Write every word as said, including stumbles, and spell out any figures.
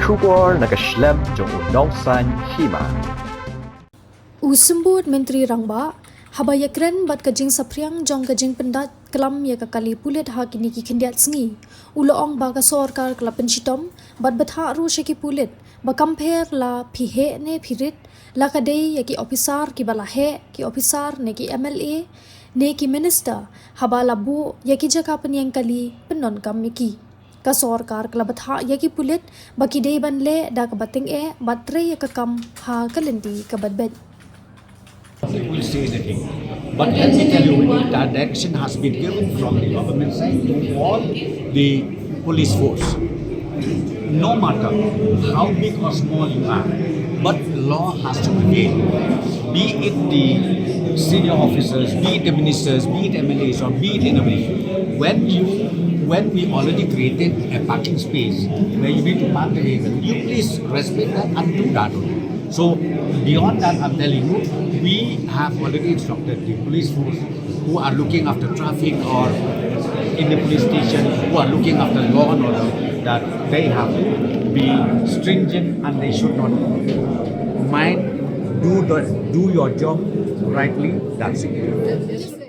Khubor na ka shlem jong u Nongsaiñ Hima. U Symbud Myntri Rangbah, haba ïakren bad ka jingsaphriang jong ka jingpyndat klam ïa ka kali pulit ha kine ki khyndiat sngi, u la ong ba ka sorkar ka la pynshitom bad bthah ruh sha ki pulit ba kam pher la phi heh ne phi rit, la ka dei ïa ki ophisar kiba la heh, ki ophisar ne ki M L A ne ki minister, haba la buh ïa ki jaka pynïeng kali pyndonkam ïa ki. Ka sorkar ka la bthah ïa ki pulit ba ki dei ban leh da kaba tyngeh bad trei ïa ka kam ha ka lynti kaba beit. Will say anything. But let me tell you, the direction has been given from the government side to all the police force. No matter how big or small you are, but law has to prevail. Be it the senior officers, be it the ministers, be it M L As, or be it anybody. When you, when we already created a parking space where you need to park the vehicle, you please respect that and do that only. So beyond that, I'm telling you, we have already instructed the police force who are looking after traffic or in the police station, who are looking after law and order, that they have to be stringent and they should not mind. Do the, do your job rightly. That's it.